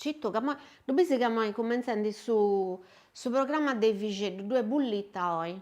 Citu ca moi, ddu bisi ca moi cumentzendi su su programma de Efixeddu, ddu est Bullitta oi.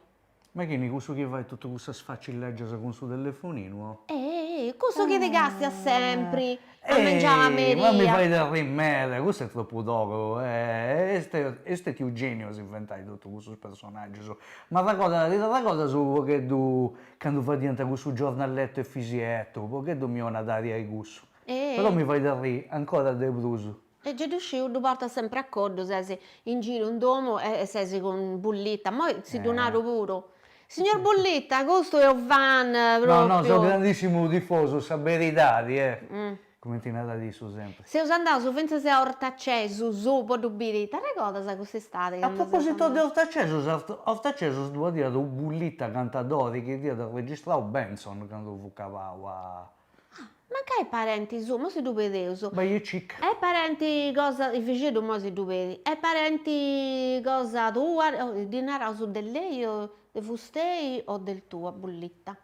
Ma chini, cussu chi fait totu cussas facis lègias cun su telefoninu o? Eh, cussu chi ti càstiat sempri, a mengianu a meria. Ma mi fait arri meda, cussu est tropu togu, est est stetiu geniu a s'inventai totu cussus personaggius. M'arregodat, ti t'arregodas unu pogheddu candu fadiant cussu giornaletto Efisietto, unu pogheddu mi 'onat aria 'e cussu. Però mi fait arri ancora de prus. E gei ddu sciu, ddu portas sempri a coddu, ses in giru in domu e ses cun Bullitta, moi si ddu naru puru. Signor Bullitta, custu est u' fan propriu. No no, seu grandissimu tifosu, sa beridadi eh, cumenti narat issu sempri. Seus andaus fintzas a Ortacesus po ddu biri, t'arregodas cuss'istadi A propositu de Ortacesus, Ortacesus ddu 'adiat u' Bullitta cantadori chi dd'iat arregistrau Bentzon candu fut cabau a Ah, mancai est parenti suu, moi si ddu pedeus. Bai e cica. Est parenti cosa, Efixeddu moi si ddu pedit, est parenti cosa tua, ddi naraus de lei o de fustei o del tu a Bullitta,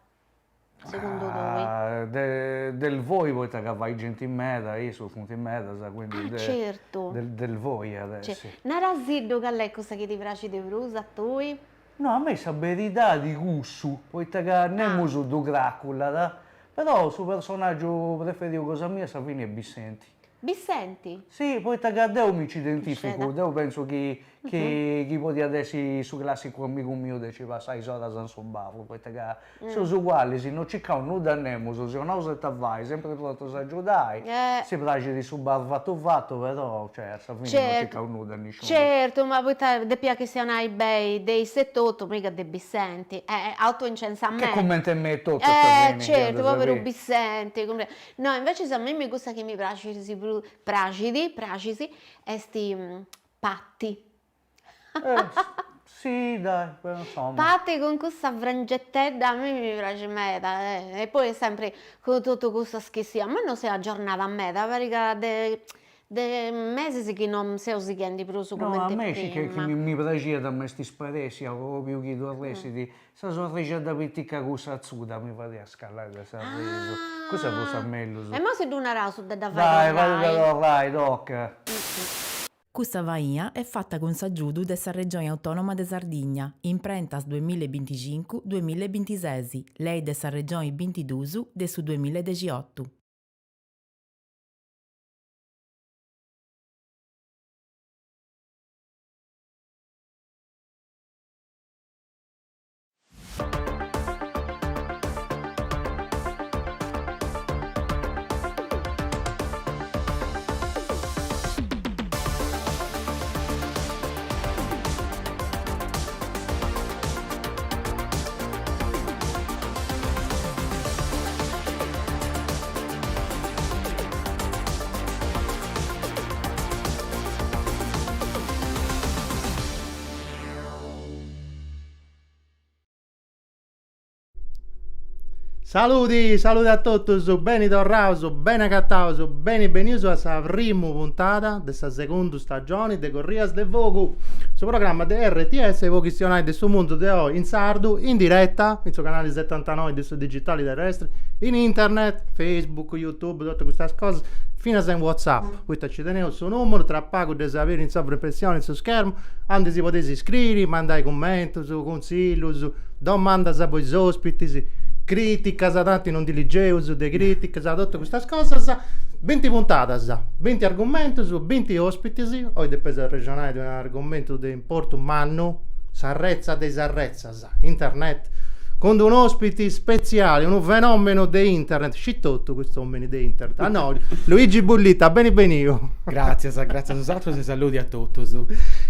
segundu tui? Ah, de del voi poita ca fait genti meda, issus funt medas, quindi Ah, certu. del del voi at essi. Narasiddu cali est cussa chi ti praxit de prus a tui? No, a mei sa beridadi cussu, poita ca nemus ddu craculat, però su personaggiu preferiu cosa mia a sa fini est Bissenti. Bissenti? Si, poita ca deu mi nci identificu, deu pentzu chi chi podiat essi su classicu amigu miu de ci passai is oras in su bar, poita ca seus ugualis, no circaus nudda a nemus, si 'onaus ita fai, sempri prontus a agiudai, si praxit su bar fatu fatu, però, cioè, a sa fini no circaus nudda a nisciunu. Certu, ma poita depia chistionai beni de issa etotu, miga de Bissenti, eh, autoincensat meda. Che cumenti mei etotu a sa fini. Eh, certu, poberu Bissenti. No, invecias a mimmi cussa chi mi praxit prus, praxit, praxit, est Patti. Si, dai, insomma. Patti cun cussa frangettedda a mimmi mi praxit meda, e poi est sempri cun totu cussas chistias, ma non seu aggiornada meda, parit ca de de mesis chi non seu sighendi prus cumenti prima. No, a mei sì chi mi praxiat ma est sparessia propriu chi ddu arressit, sa sorrixedda pitica cussa atzuda mi fadiat scallai de s'arrisu, cussa fut sa mellus. E moi si ddu naraus de dda fai torrai. Dai, fai dda torrai, toca. Custa faina est fata cun s'agiudu de sa Regioni Autònoma de Sardigna, Imprentas duemilla e binticincu, duemilla e bintises, Lei de sa Regioni bintidus de su duemilla e dexiotu. Saludi, saludi a totus, beni torraus, beni agataus, beni benius a sa primu puntada de sa segundu stagioni de Corrias de Fogu, su programma de RTS po chistionai de su mundu de oi in sardu, in diretta, in su canali setantanoi de su digitali terrestri, in internet, Facebook, YouTube, totu custas cosas, finas in Whatsapp, poita ci teneus su numeru, tra pagu dd'eis a biri in sovraimpressioni in su schermu, aundi si podeis iscriri, mandai cummentus, cunsillus, domandas po is ospitis, criticas, tanti non ndi ligeus de criticas, totu custas cosas. Binti puntadas, binti argumentus, binti ospitis, oi depeus arrexonai de un'argumentu de importu mannu, s'arretza de is arretzas, internet, cun d'unu ospiti spetziali, unu fenomenu de internet, scit totu cust'omini de internet, ah no, Luigi Bullitta, beni beniu. Gràtzias, gràtzias a bosatrus e saludi a totus.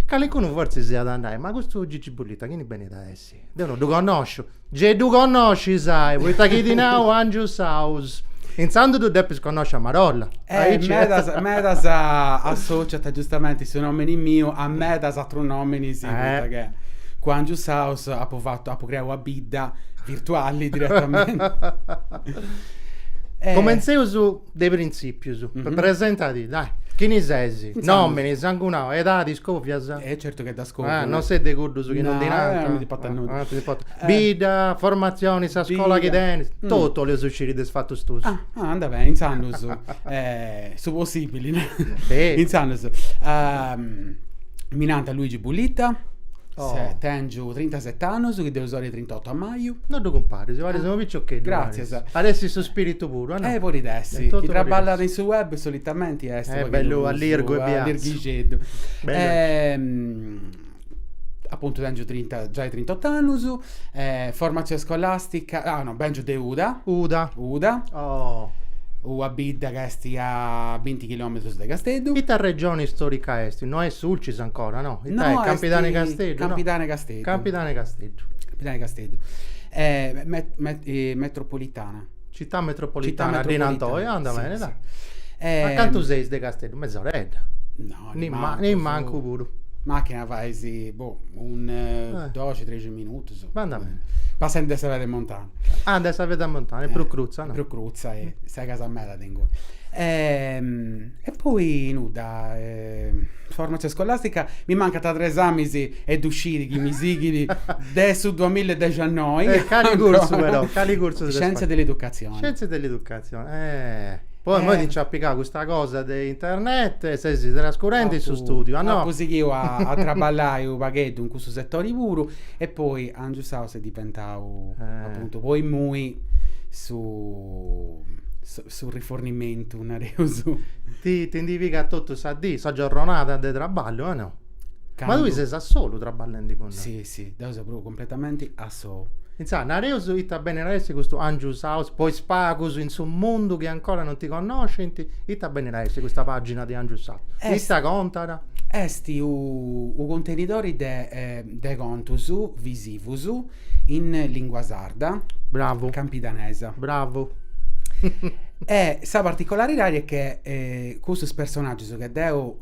Calincunu fortzis at a nai, ma custu Gigi Bullitta chini benit a essi? Deu no ddu connosciu. Gei ddu connoscis, ai, poita chi ti nau Angius House. Intzandus ddu depis connosci a marolla. Eh, Aici. medas, medas associant giustamenti su nomini miu a medas atrus nominis, poita che cun Angius House apu fatu, apu creau una bidda virtuali diretamenti. Cumentzeus de printzipius, presentadì, dai. Chini ses? Nomini, sangunau, edadi, scovias? E certu che dda scoviu. Ah, non ses de cuddus chi non ddi nant? No, non mi importat nudda. Ah, non ti importat. Bidda, formatzioni, sa scola chi tenis, totu 'oleus sciri de is fatus tuus. Ah, andat beni, intzandus su possibili. Intzandus, mi nant Luigi Bullitta, tengiu trintaset'annus, chi dd'eus 'olli trintotu a maju. No ddu cumparis, paris unu piciocheddu. Gratzias. At essi su spiritu puru, no? Eh, podit essi. Chi traballat in su web solitamenti est. Est bellu allirgu e biatzu. Allirghixeddu. Apuntu tengiu trinta, giai trintot'annus, formatzioni scolastica, ah no, bengiu de Uda. Uda. Uda. Oh. Una bidda ca est a binti chilometrus de Casteddu. Ita regioni storica est? No est Sulcis ancora, no? Ita est? Campidanu 'e Casteddu? Campidanu 'e Casteddu. Campidanu 'e Casteddu. Campidanu 'e Casteddu. Metropolitana. Città metropolitana, ddi nant oi, andat bene, dai. A cantu seis de Casteddu? Mesoredda. No, nimancu puru. Macchina fais, boh, un doxi, trexi minutus. Andat bene. Passendi de sa Pedemontana. Ah, de sa Pedemontana, est prus crutza, no? Prus crutza, e segas meda de inguni. E poi nudda, formatzioni scolastica, mi mancant tres esamis e ddu scit chi mi sighit de su duamilla e dexannoi. E cali cursu però, cali cursu Scienze dell'educazione. Scienze dell'educazione, eh. Poi immoi ti nci at pigau custa cosa de internet e ses trascurendi su studiu, ah no? Apu sighiu a traballai u' pagheddu in cussu settori puru e poi Angius House est diventau apuntu po immoi su su rifornimentu nareus. Ti ti ndi pigat totu sa dì, sa giorronada de traballu, o no? Ma tui ses a solu traballendi cun. Si, si, deu seu propriu completamenti a solu. Intzà, nareus ita benit a essi custu Angius House po is pagus in su mundu chi ancora non ti connoscint, ita benit a essi custa pagina di Angius House? Ita contat? Est u' contenidori de de contus visivus in lingua sarda. Bravu. Campidanesa. Bravu. E sa particolaridadi est che custus personaggius che deu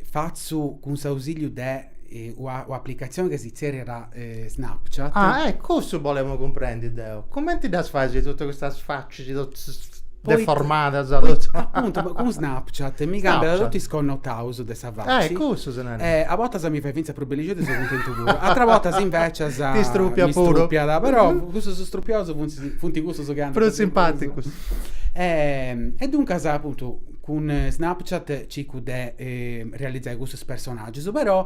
fatzu cun s'ausiliu de u'aplicatzioni che si tzerriat Snapchat. Ah, eh, cussu bolemu cumprendi deu. Cumenti ddas fais totu custas facis totus deformadas totu. Apuntu, cun Snapchat mi cambiat totu is connotaus de sa faci. Eh, cussu seu narendi. E a bortas mi fait fintzas prus bellixeddu e seu cuntentu puru. Atras bortas invecias Ti strupiat puru. Mi strupiat, però cussus strupiaus funt cussus chi andant. Prus simpaticus. E duncas apuntu cun Snapchat circu de realizai cussus personaggius, però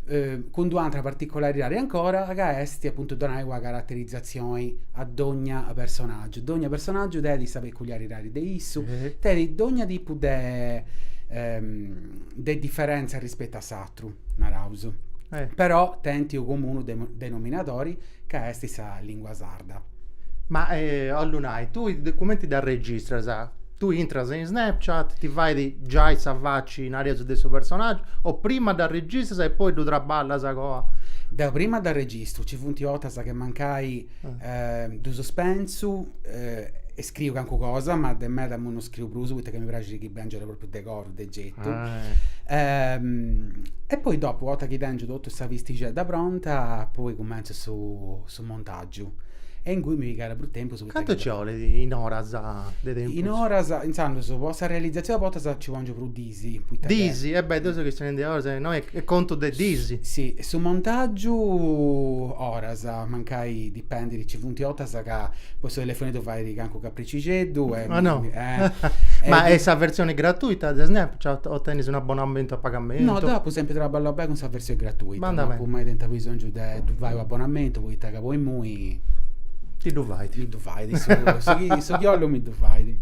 cun d'una atra particolaridadi ancora ca est apuntu donai una caraterizatzioni a dogna personaggiu, dogna personaggiu tenit sa peculiaridadi de issu, tenit dogna tipu de de diferentza rispettu a s'atru, naraus, però tenint unu comunu denominadori ca est sa lingua sarda. Ma 'ollu nai, tui cumenti dda registras? Tui intras in Snapchat, ti fait giai sa faci, nareus, de su personaggiu, o prima dda registras e poi ddu traballas agoa? Deu prima dda registru, ci funt 'ortas che mancai ddu suspentzu e scriu cancu cosa, ma de meda imui no scriu prus poita ca mi praxit chi bengiat propriu de coru, de getu. E poi dopu, 'orta chi tengiu totu sa vistixedda pronta, poi cumentzu su su montaggiu e ingui mi pigat prus tempus poita Cantu ci 'olit in oras de tempus? In oras, intzandus, po sa realizatzioni a bortas ci pongiu prus dis, poita che. Dis? E beh, deu seu chistionendi de oras, innoi est contu de dis. Si, su montaggiu oras, mancai dipendit, ci funt 'ortas ca poi su telefoneddu fait cancu capricixeddu e Ah no? Ma est sa versioni gratuita de Snapchat o tenis un'abbonamentu a pagamentu? No, deu apu sempri traballau beni cun sa versioni gratuita, no apu mai tentu abisongiu de ddu fai u'abbonamentu poita ca po immoi Ti ddu fait. Mi ddu fait, su chi su chi 'ollu mi ddu fait.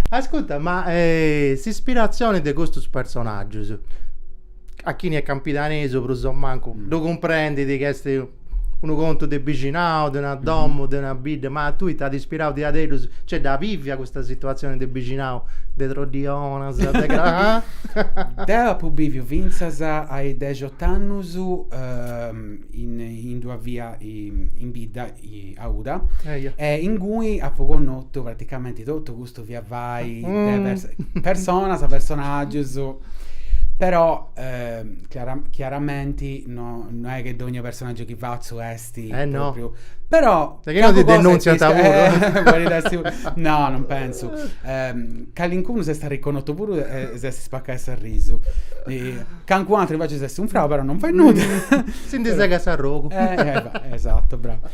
Ascurta, ma s'ispiratzioni de custus personaggius, a chini est campidanesu prus o mancu ddu cumprendit chi est unu contu de bixinau, de una domu, de una bidda, ma a tui t'at ispirau diaderus, cioè dda bivia custa situatzioni de bixinau, de troddionas, de ah? Deu apu biviu fintzas a is dexot'annus in in d'una via in bidda a Uda e ingui apu connotu praticamenti totu custu via vai de personas, personaggius. Però chiaramenti no no est che dogna personaggiu chi fatzu est Eh no. propriu, però De chi no ti denunziant puru. Podit essi no non pentzu, calincunu s'est arreconnotu puru e s'est spaccau 'e s'arrisu, calincunu ateru invecias s'est unfrau però non fait nudda. Si ndi segat s'arrogu. Esatto, bravo.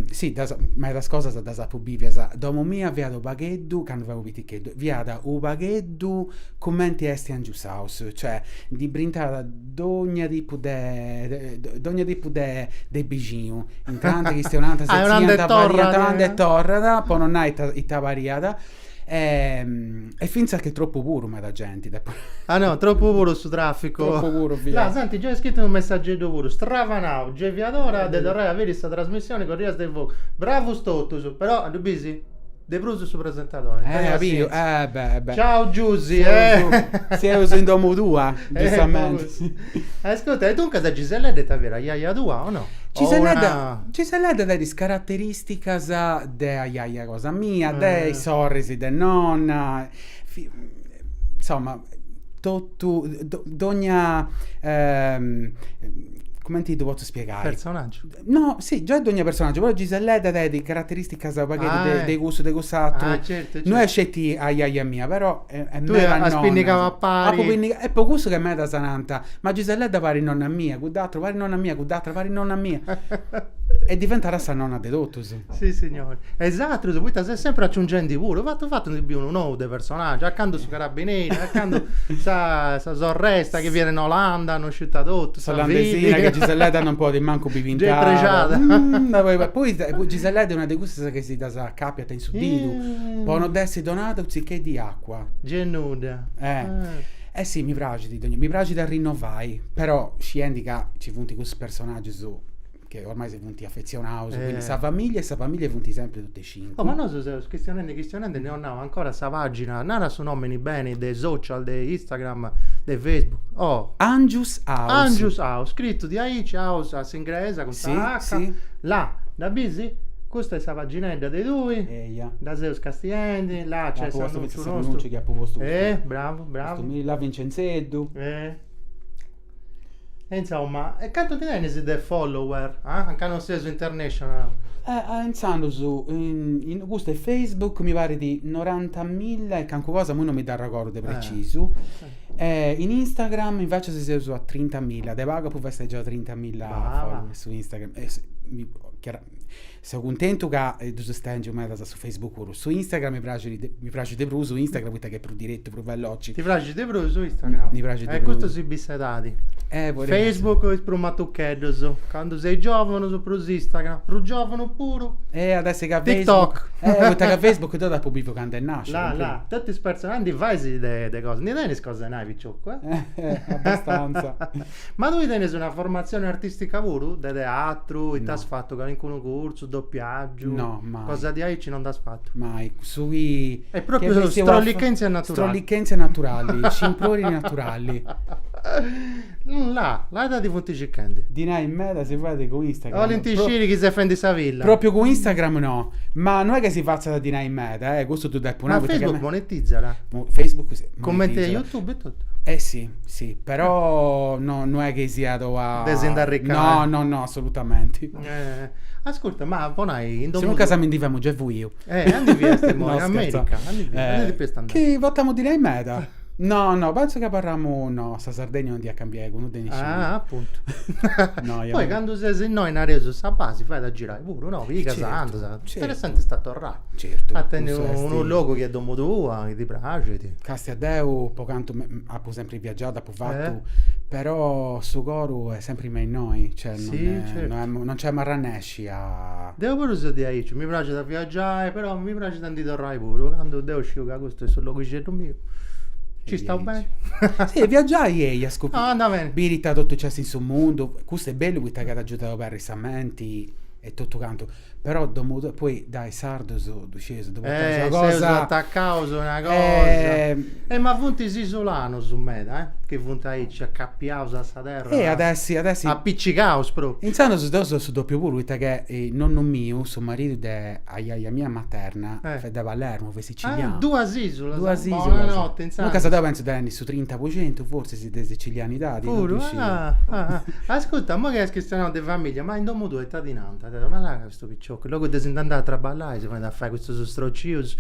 Si, ddas medas cosas ddas apu bivias, domu mia fiat u' pagheddu, candu femu piticheddu, fiat u' pagheddu Cumenti est Angius House, cioè ndi brintat dogna tipu de dogna tipu de de bixinu, intrant, chistionant, setziant, fadiant, anda e torrat, po non nai ita ita pariat, e fintzas che tropu puru meda genti depu nai. Ah no, tropu puru su trafficu. Tropu puru fiat. Là, senti, giai scritu unu messageddu puru, stravanau, gei fiat ora de torrai a biri sa trasmissioni Corrias de Fogu, bravus totus, però ddu bisi? De prus su presentadori. Eh, a biu, eh beh, beh. Ciao Giusy, eh. Seus in domu tua, giustamenti. Ascurta, e duncas Giselledda ita fiat, ajaja tua o no? Giselledda, Giselledda tenit is carateristicas de ajaja cosa mia, de is sorris de nonna, insoma, totu, dogna, cumenti ddu potzu spiegai? Personaggiu. No, si, giai dogna personaggiu, però Giselledda tenit carateristicas u' pagheddu de de cussu, de cuss'aturu. Ah, certu, certu. No est sceti ajaja mia, però est Tui meda as nonna. pinnicau a pari. Apu pinnicau, e po cussu che medas nant, ma Giselledda parit nonna mia, cudd'aturu parit nonna mia, cudd'atera parit nonna mia. E diventat sa nonna de totus. Si signori. E is atrus, poita ses sempri aciungendi puru, fatu fatu ndi biu unu nou de personaggiu, a candu su carabineri, a candu sa sa sorresta chi fiat in Olanda, non sciu ita totu, sa S'olandesina che Giselledda non podit mancu Gei prexada. Poi Giselledda est una de cussas chi si ddas acapiat in su didu, po no dd'essi donada u' tzicheddu 'e acua. Gei nudda. Eh si, mi praxit, mi praxit a rinnovai, però sciendi ca nci funt cussus personaggius che ormai si funt afetzionaus, quindi sa familia e sa familia funt sempri totu e cincu. Oh, ma nosu seus chistionendi chistionendi nd'eus nau ancora sa pagina, nara su nomini beni de social, de Instagram, de Facebook, oh. Angius House. Angius House, scritu diaici, house a s'ingresa cun sa H, là, dda bisi? Custa est sa paginedda de tui, Eia. dda seus castiendi, là c'est s'annunciu nostru. Chi apu postu. Eh, bravu, bravu. Custu, là Vincenzeddu. Eh. E insomma, e cantu ndi tenis de follower, ah? Anca non seus international. Eh, intzandus, in custu 'e Facebook mi parit norantamilla e cancu cosa, imui non mi dd'arregordu de precisu, e in Instagram invecias seus a trintamilla, de pagu apu festeggiau trintamilla follower su Instagram, e Seu cuntentu ca ddus tengiu medas su Facebook puru. Su Instagram mi praxit mi praxit de prus su Instagram poita ca est prus direttu, prus veloci. Ti praxit de prus su Instagram? Mi praxit de prus. E custu si bit s'edadi. Eh podit essi. Facebook is prus matucheddus, candu seis giovunus prus Instagram, prus giovunu puru. Eh at essi ca Facebook. TikTok. Eh poita ca Facebook deu dd'apu biviu candu est nasciu. Là là, totu is personas, ndi fais de de cosas, ndi tenis cosa 'e nai picioccu eh. Abbastanza. Ma tui tenis una formatzioni artistica puru? De teatru, ita as fatu, calincunu cursu, dopiàgiu? No, mai. Cosa diaici non nd'as fatu? Mai. Su chi. Est propriu strollichèntzia naturali. Strollichèntzia naturali, scimprori naturali. Là, là ita ti funt circhendi. Dinai meda si fait cun Instagram. Olint sciri chi ses fendi sa villa. Propriu cun Instagram no, ma no est chi si fatzat dinai meda, eh, custu ddu depu nai. Ma Facebook monetizat. Facebook si. Cumenti YouTube e totu. Eh si, si, però no no est chi siat ua. De si nd'arricai. No, no, no, assolutamente. Eh, ascurta, ma po nai in domu. Sinuncas mi ndi femu giai fuiu. Eh, andi fiast immoi, in America, andi fiast, andi depiast andai. Chi portamu dinai meda. No, no, pentzu chi abarramu, no, sa Sardegna non dd'ia cambiai cun nudda e nisciunu. Ah, appuntu. No, ia Poi candu ses innoi nareus sa basi fait a girai puru, no? Pigas, Certu, andas, certu. interessanti est a torrai. Certu, A tenni cussu est. unu logu chi est domu tua, chi ti praxit. Castia, deu po cantu apu sempri viaggiadu, apu fatu, però su coru est sempri me innoi, cioè non Si, certu. non nc'emu arrannesci a. Deu puru seu diaici, mi praxit a viaggiai, però mi praxit a ndi torrai puru, candu deu sciu ca custu est su loghixeddu miu, nci stau beni. Si, viaggiai eia, scopriri. Andat beni. Biri ita totu nc'est in su mundu, custu est bellu poita ca t'agiudat a oberri sa menti e totu cantu, però domu tua, poi dai sardus ddu scieus, ddu portaus Eh, una cosa. Seus atacaus a una cosa. Eh ma funt is isulanus meda, eh. chi funt aici acapiaus a sa terra. E at essi, at essi. Apicigaus propriu. Intzandus deu seu su doppiu puru, poita che nonnu miu, su maridu de ajaja mia materna, fiat de Palermu, fiat sicilianu. Ah, duas isulas. Duas isulas. Bonanotte, intzandus. Duncas deu pentzu de tenni su trinta po centu, fortzis, de sicilianidadi, non Puru, ddu sciu. ah, ah. Ascurta, immoi chi as chistionau de familia, ma in domu tua ita ti nant? Ma là custu picioccu, in logu de si nd'andai a traballai si ponit a fai custus strocius.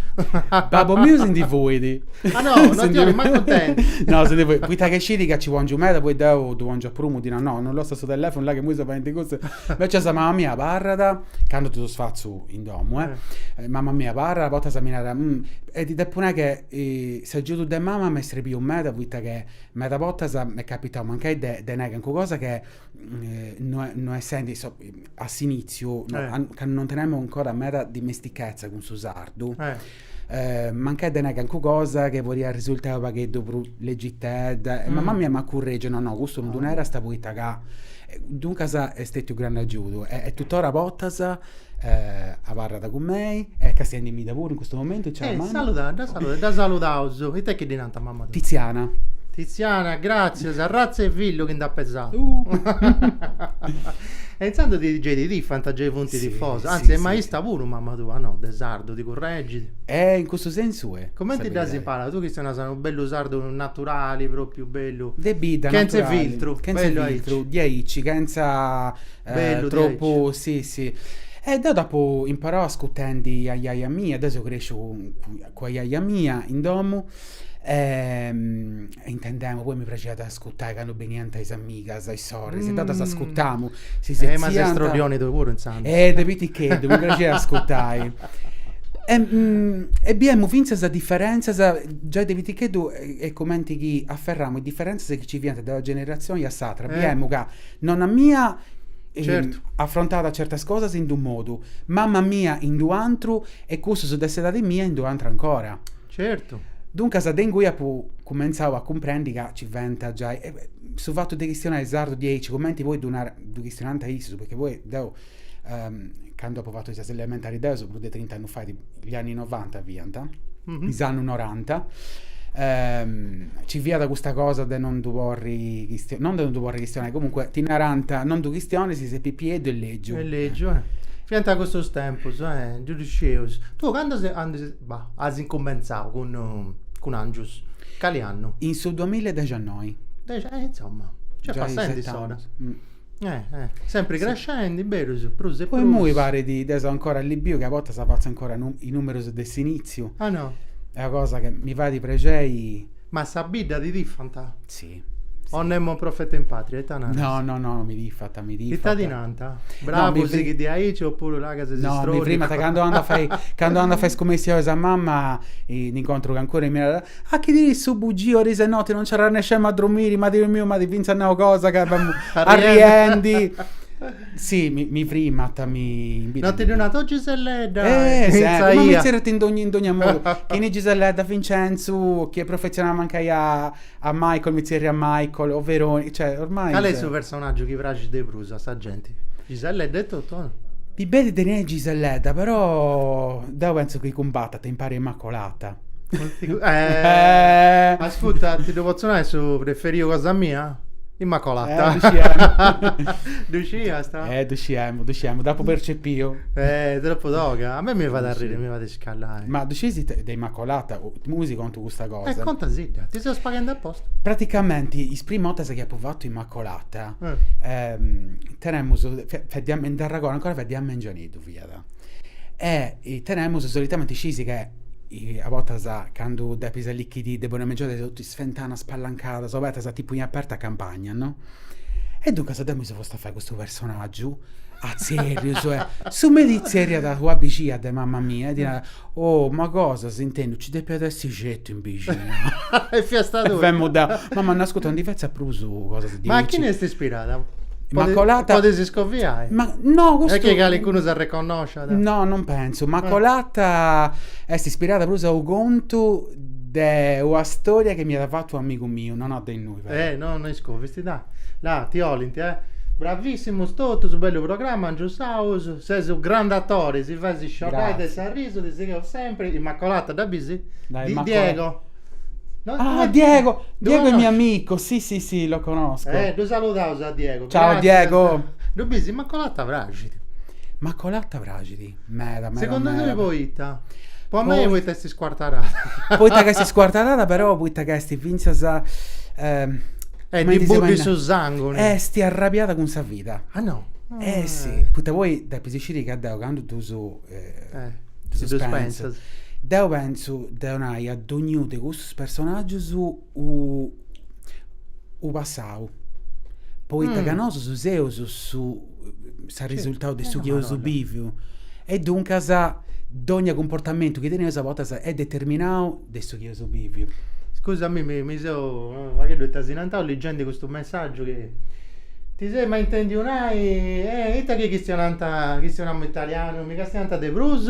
Babbu miu si ndi fuit. Ah no, non ti 'olit mancu intendi. No, si ndi fuit, poita ca scit ca ci pongiu meda, poi deu ddu pongiu a prumu, ddi nau, no, non lassa su telefunu, là chi immoi si faint cussu. Invecias mama mia abarrat, candu ddus fatzu in domu, eh, mama mia abarrat, a bortas mi narat, e ti depu nai che s'agiudu de mama m'est srebiu meda, poita che meda bortas m'est capitau mancai de de nai calincuna cosa che no no essendi a s'iniziu, candu non tenemu ancora meda dimestichezza cun su sardu, mancai de nai calincuna cosa chi podiat risultai u' pagheddu prus legitedda, e mama mia m'at curregiu, no no custu non ddu narasta poita ca, duncas est stetiu grandu agiudu e tutora a bortas abarrat cun mei e castiendimidda puru in custu momentu, ciao mama. Saluda, dda saluda, dda saludaus, ita est chi ddi nant a mama tua? Tiziana. Tiziana, gratzias, arratza 'e fillu chi nd'at pesau. E intzandus ti gei ti tifant, gei funt tifosus, anzi est maista puru mama tua, no, de sardu, ti curregit. E in custu sensu est. Cumenti dd'as imparau? Tu chistionas unu bellu sardu naturali, propriu bellu. De bidda, naturali. Chentza filtru, bellu aici. Chentza filtru, diaici, chentza Bellu Tropu, si si. E deu dd'apu imparau ascutendi ajaja mia, deu seu cresciu cun ajaja mia in domu e intendemu, poi mi praxiat ascutai candu beniant is amigas, is sorris, deu ddas ascutamu, si setziant. Ma ses strollioni tui puru intzandus. Eh de piticheddu, mi praxiat ascutai. E biemu fintzas diferentzas, giai de piticheddu est cumenti chi aferramu is diferentzas chi nci fiant de una generatzioni a s'atra, biemu ca Nonna mia Certu. afrontat certas cosas in d'u modu, mama mia in d'u antru e cussus de s'edadi mia in d'u antru ancora. Certu. Duncas de ingui apu cumentzau a cumprendi ca ci fiant giai su fatu de chistionai sardu diaici cumenti poi ddu narat ddu chistionant issus, poita poi deu candu apu fatu is elementaris deu prus de trint'annus fait, gli anni novanta fiant, is annus noranta, nci fiat custa cosa de non ddu porri chistionai, non de non ddu porri chistionai, comunque ti narant non ddu chistionis ses pipieddu e lègiu. E lègiu, eh. Fiant cussus tempus, eh, ddu scieus. Tu candu ses, bah, as incumentzau cun cun Angius? Cali annu? In su duamilla e dexianoi. Eh, insomma, nc'est passendi s'ora. Eh, eh, sempri crescendi, berus, prus e prus. Poi immoi parit, deu seu ancora allibiu ca a bortas fatzu ancora i numerus de s'initziu. Ah no? Est una cosa che mi fait prexei. Ma sa bidda ti tifant? Si. O nemo profeta in patria, ita naras? No, no, no, mi tifant, mi tifant. Ita ti nant? Bravu, sighi diaici oppuru là ca ses No, mi frimant candu andu a fai, candu andu a fai is cummissionis a mama, nd'incontru calincunu e mi narat A chi ti su bugiu ariseu noti non nci arrennescemu a dromiri, ma Deus miu m'at fintzas nau cosa ca arriendi. Si, mi mi frimat, mi imbidat. Non ti ddu nant, oh Giselledda! Eh, sempre, ma mi zerriant in dogni in dogna modu. Chini Giselledda, Vincenzu, chi est professionali mancai a a Michael, mi zerriat Michael, o Veronica, cioè ormai. Cali est su personaggiu chi praxit de prus a sa genti? Giselledda etotu o no? Mi benit de nai Giselledda, però deu pentzu chi cumbatat impari a Immacolata. Eh, ascurta, ti ddu potzu nai su preferiu cosa mia? Immacolata. Eh, ddu sciemu. Ddu sciiast? Eh, ddu sciemu, ddu sciemu, dd'apu percepiu. Eh, tropu toga. A mei mi fait arriri, mi fait scallai. Ma ddu sciis de Immacolata, immoi si contu custa cosa. Eh, contasidda, ti seus paghendi aposta. Praticamenti is primas 'ortas chi apu fatu Immacolata, tenemus, mi nd'arregodu ancora fiat di a mengianeddu fiat, e tenemus solitamenti sciis che a bortas candu depis allichidì de bonu mengianu tenis totu is fentanas spallancadas, obertas, tipu in aperta campagna, no? E duncas deu mi seu postu a fai custu personaggiu a tzerrius e su meri tzerriat una bixina de mama mia e ddi narat, oh ma cosa s'intendu, nci depiat essi certu in bixina. E fiasta tui. E femu deu, mama no ascurta non ndi fetzas prus cosas diaici. Ma a chini est ispirada? Immacolata. Podis iscoviai. Ma no, custu. Est chi calicunu s'arreconnosciat. No, non pentzu. Immacolata est ispirada prus a u' contu de una storia chi m'iat fatu amigu miu, no nau de innui però. Eh, no, no iscovis, dai. Là, ti 'olint, eh. Bravissimus totus, bellu programma, Angius House, ses u' grandu attori, si fais scioddai de s'arrisu, ti sigheus sempri, Immacolata dda bisi? Diego. Ah, Diego, Diego è mio amico, sì sì sì, lo conosco. Eh, ddu saludaus a Diego. Ciao Diego. Ddu bisi, Immacolata praxit. Immacolata praxit, meda, meda, Segundu meda. tui poita? Po mei poita est scuartarada. Poita ca est scuartarada però poita ca est finzas E ddi buddit su sanguni. Est arrabiada cun sa vida. Ah no? Eh si, poita poi depis sciri ca deu candu ddus ddus pentzu, deu pentzu de 'onai a dognunu de custus personaggius u passau, poita ca nosus seus su s'arrisultau de su chi eus biviu e duncas dogna cumportamentu chi teneus a bortas est determinau de su chi eus biviu. Scusami mi seu unu pagheddu itasinantau ligendi custu messaggiu chi ti ses mai intendiu nai, eh ita chi chistionant, chistionamu italianu, mi castiant de prus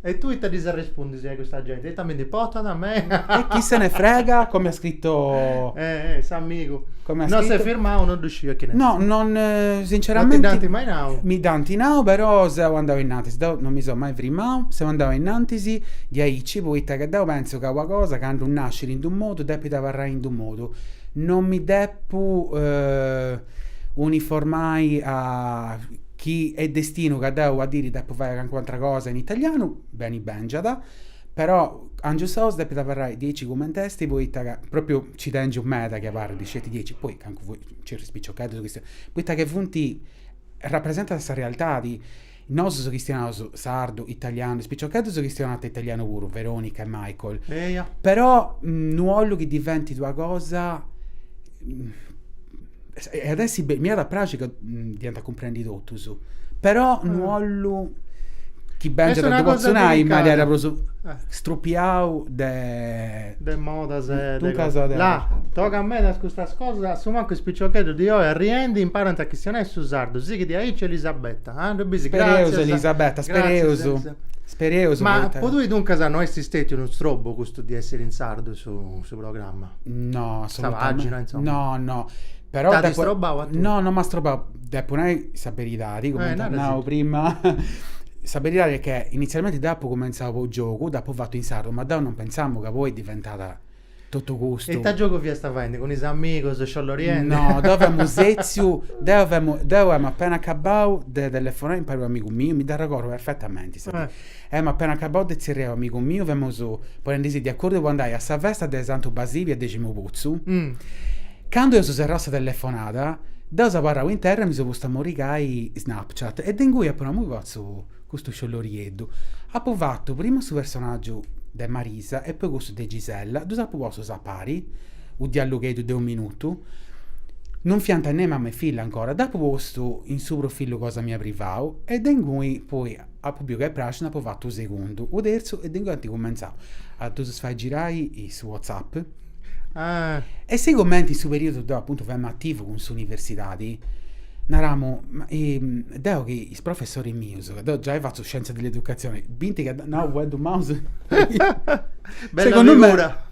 e tui ita ddis arrespundis a custa genti, ita mi ndi importat a mei. E chi se ne frega, come ha scritto. Eh eh s'amigu. Come ha No scritto. s'est firmau, no ddu sciu chi est. No, non, sinceramente. No ti dd'ant mai nau? Mi dd'ant nau, però seu andau innantis, deu non mi seu mai frimau, seu andau innantis diaici, poita ca deu pentzu ca una cosa candu nascit in d'unu modu depit abarrai in d'unu modu, non mi depu uniformai a chi est destinu ca deu una diri depu fai calincuna atra cosa in italianu, beni bengiat, però Angius House depit abarrai diaici cumenti est poita ca propriu nci tengiu meda chi abarrit sceti diaici, poi cancu certus piciocheddus chi poita ca funt rapresentant sa realidadi Nosus chistionaus sardu, italianu, is piciocheddus chistionant italianu puru, Veronica e Michael. Eia. Però no 'ollu chi diventit una cosa, iat essi bellu, mi iat a praxi ca dd'iant a cumprendi totus, però no 'ollu chi bengiat, ddu potzu nai in manera prus strupiau de. De modas e de Duncas cosas. de. Là, tocat medas custas cosas, a su mancu is piciocheddus di oi arriendi imparant a chistionai su sardu, sighit aici Elisabetta, ah ddu bisi, Spereus gratzias. Elisabetta, spereus, Gratzias. spereus Ma poita. po tui duncas no est stetiu unu strobu custu di essiri in sardu su su programma? No, Sa assolutamente. pagina, insomma. No, no, però T'at depu. strobau a tui? No, no m'at strobau, depu nai sa beridadi, Eh, cumenti at narasi. nau prima Sa beridadi est che inizialmenti dd'apu cumentzau po giogu, dd'apu fatu in sardu, ma deu non pentzamu ca poi diventat totu custu. E ita giogu fiasta faendi, cun is amigus, sciolloriendi? No, deu femu setziu, deu femu, deu emu appena acabau de telefonai impari a u' amigu miu, mi dd'arregordu perfettamenti sa dì, emu appena acabau de tzerriai u' amigu miu, femus ponendisì de acordiu po andai a sa festa de Santu Basibi a Deximuputzu, Candu eus serrau sa telefonada, deu seu abarrau in terra e mi seu postu a morigai Snapchat e de ingui apu nau, imui fatzu custu sciollorieddu. Apu fatu prima su personaggiu de Marisa e poi cussu de Gisella, ddus apu postus a pari, u' dialogheddu de u' minutu, non fiant ne mama e filla ancora, dd'apu postu in su profilu cosa mia privau e de ingui poi apu biu ca est praxiu nd'apu fatu u' segundu, u' terzu e de ingui ant cumentzau a ddus fai girai in su Whatsapp Ah. E sigumenti in su periodu deu apuntu femu ativu cun s'universidadi, naramu, ma deu chi is professoris mius, ca deu giai fatzu scienza dell'educazione, bint ca nau fueddus maus, Bella segundu me, figura.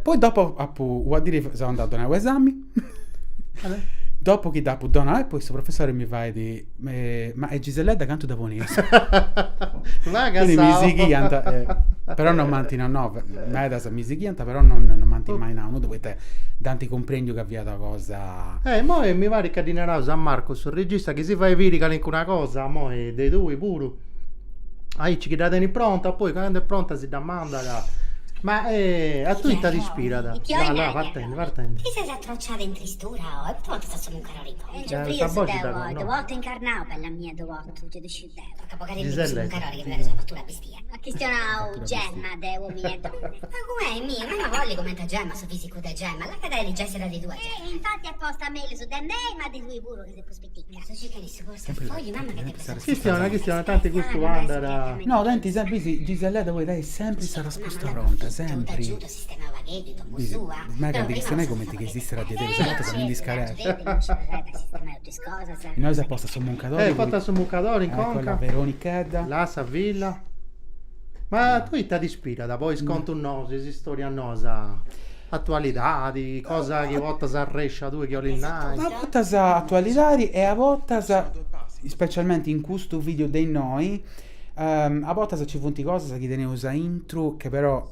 poi dopo apu, una diri seu andau a donai u' esami, dopu chi dd'apu donau e poi su professori mi fait Ma e Giselledda cantu dda poneus? Quindi mi sighiant, però non m'ant nau, no, medas mi sighiant, però non non m'ant mai nau nudda poita dd'ant cumprendiu ca fiat una cosa. Eh immoi mi parit ca ddi naraus a Marco su regista chi si fait biri calincuna cosa immoi de tui puru, aici chi dda tenit pronta, poi candu est pronta si dda mandat Ma a tui ita t'ispirat? Là là partendi partendi. Ti ses atrociada in tristura oi, poita portas su muncarori in conca? Eh, sa boxi dda Deu connosciu. otto incarnau, bella mia, ddu otto, gei ddu sciu deu. Toca bogarindi cussu Gisella est. muncarori chi mi parit una fattura bestia. Ma chistionau Gemma de uomini e donne. Ma com'è mia, ma no bolli comenti a Gemma, su fisicu de Gemma, là ca dai gei s'edadi tua Gemma. E infatti apposta mellus de mei, ma de tui puru chi ses prus pitica. Su circa su portafogliu, mamma che te Chistiona, chistiona, tanti custu andat. No, tanti sempri, bisi, Giselledda poi tenit sempri sa rasposta pronta, sempri. Bisi, mega de chistionai cumenti chi esistera diaderus, a bortas mi ndi scaresciu. Innoi s'est posta su muncadori. Eh, porta su muncadori in conca. Ecco la Veronichedda. Là sa filla. Ma tui ita t'ispirat po is contus nous, is istorias noas? Atualidadi, cosa chi portas arrescia tui chi 'olis nai. A bortas atualidadi e a bortas, specialmenti in custu video de innoi, a bortas nci funt cosas chi teneus aintru che però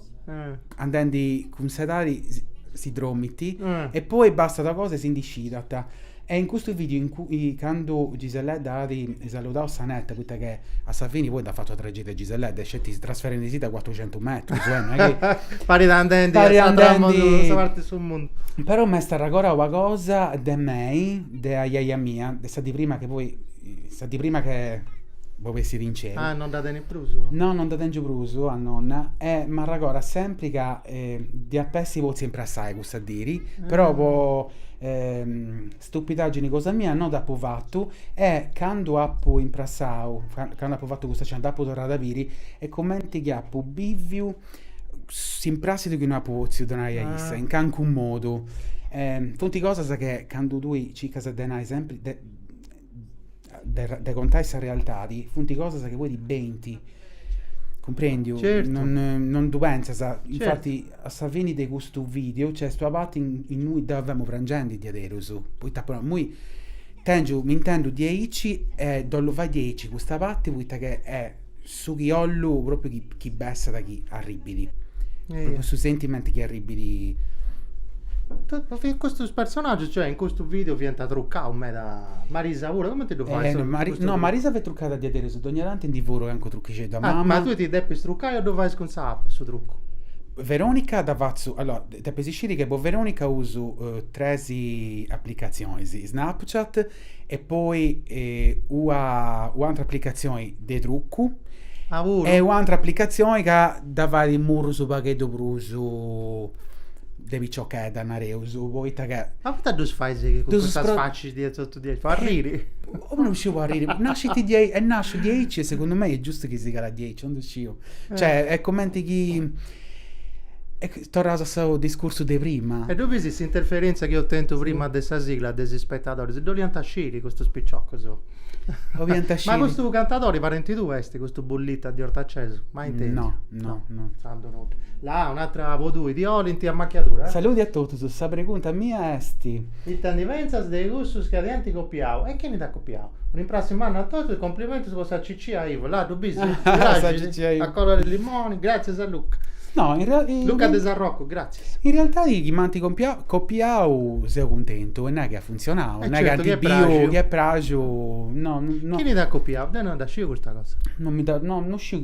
andendi cun s'edadi. si dromit e poi bastat una cosa e si ndi scidat. E in custu video in cui candu Giselledda at saludau sa netta, poita che a sa fini poi nd'at fatu una tragedia Giselledda, est sceti trasferendisì de cuatrucentus metrus, eh, non est chi Parit andendi a Parit s'atra andendi sa parti 'e su mundu. Però m'est arregordau una cosa de mei, de ajaja mia, de sa dì prima che poi, sa dì prima che bobessit in celu. Ah, non dda tenit prus? No, non dda tengiu prus a nonna e m'arregordat sempri ca dd'ia essi potziu imprassai cussa diri, però po Stupidaggini cosa mia no dd'apu fatu e candu apu imprassau, candu apu fatu custa scena dd'apu torrada a biri e cumenti chi apu biviu s'imprassidu chi no apu potziu donai a issa in cancu modu. Funt cosas che candu tui circas de nai sempri de de contai sa realtadi funt cosas chi poi ti benint, cumprendiu? Certu. Non non ddu pentzas, infati a sa fini de custu video nc'est una parti innui deu femu prangendi diaderus, poita apu nau, immoi tengiu, m'intendu diaici e dd'ollu fai diaici custa parti poita che est su chi 'ollu propriu chi chi bessat chi arribbit, propriu su sentimentu chi arribbit. Custus personaggius, cioè in custu video fiant trucaus meda, Marisa puru, cumenti ddu fais? No, Marisa fait trucada diaderus, dogna tanti ndi furu cancu truchixeddu a mama. Ma tui ti depis trucai o ddu fais cun s'app su trucu? Veronica dda fatzu, allora, depis sciri che po Veronica usu tres aplicatzionis, Snapchat e poi ua u'antra aplicatzioni de trucu Ah puru? e u'antra aplicatzioni ca dda fait murrus u' pagheddu prus de piciochedda nareus, poita ca. Ma poita ddus fais cun custas facis di totu diaici? Po arriri? O non sciu po arriri, nascit diaici, est nasciu diaici e segundu mei est giustu chi sigat diaici, non ddu sciu. Cioè est cumenti chi Torraus a su discursu de prima. E ddu bisi s'interferentzia chi eus tentu prima de sa sigla de is ispetadoris, dd'oliant sciri custus piciocus. Oliant sciri. Ma custu cantadori parenti tuu est, custu Bullitta di Ortacesu? Mai intendiu? No, no, no. Intzandus nudda. Là, un'atra po tui, ti 'olint ammachiadura, eh? Saludi a totus, sa pregunta mia est. Ita ndi pentzas de cussus ca ti ant copiau? E chini t'at copiau? Un'imprassi mannu a totus e complimentus po sa Ciccia Ivo, là ddu bisi? Sa Ciccia Ivo. A colori limoni, gratzias a Luca. No, in real Luca de Sarrocco, gratzias. In realtadi chi m'ant copiau seu cuntentu, est nai chi at funtzionau, est nai chi ant biu chi est praxiu, no no. Chini t'at copiau? Deu non dda sciu custa cosa. Non mi dda, no non sciu,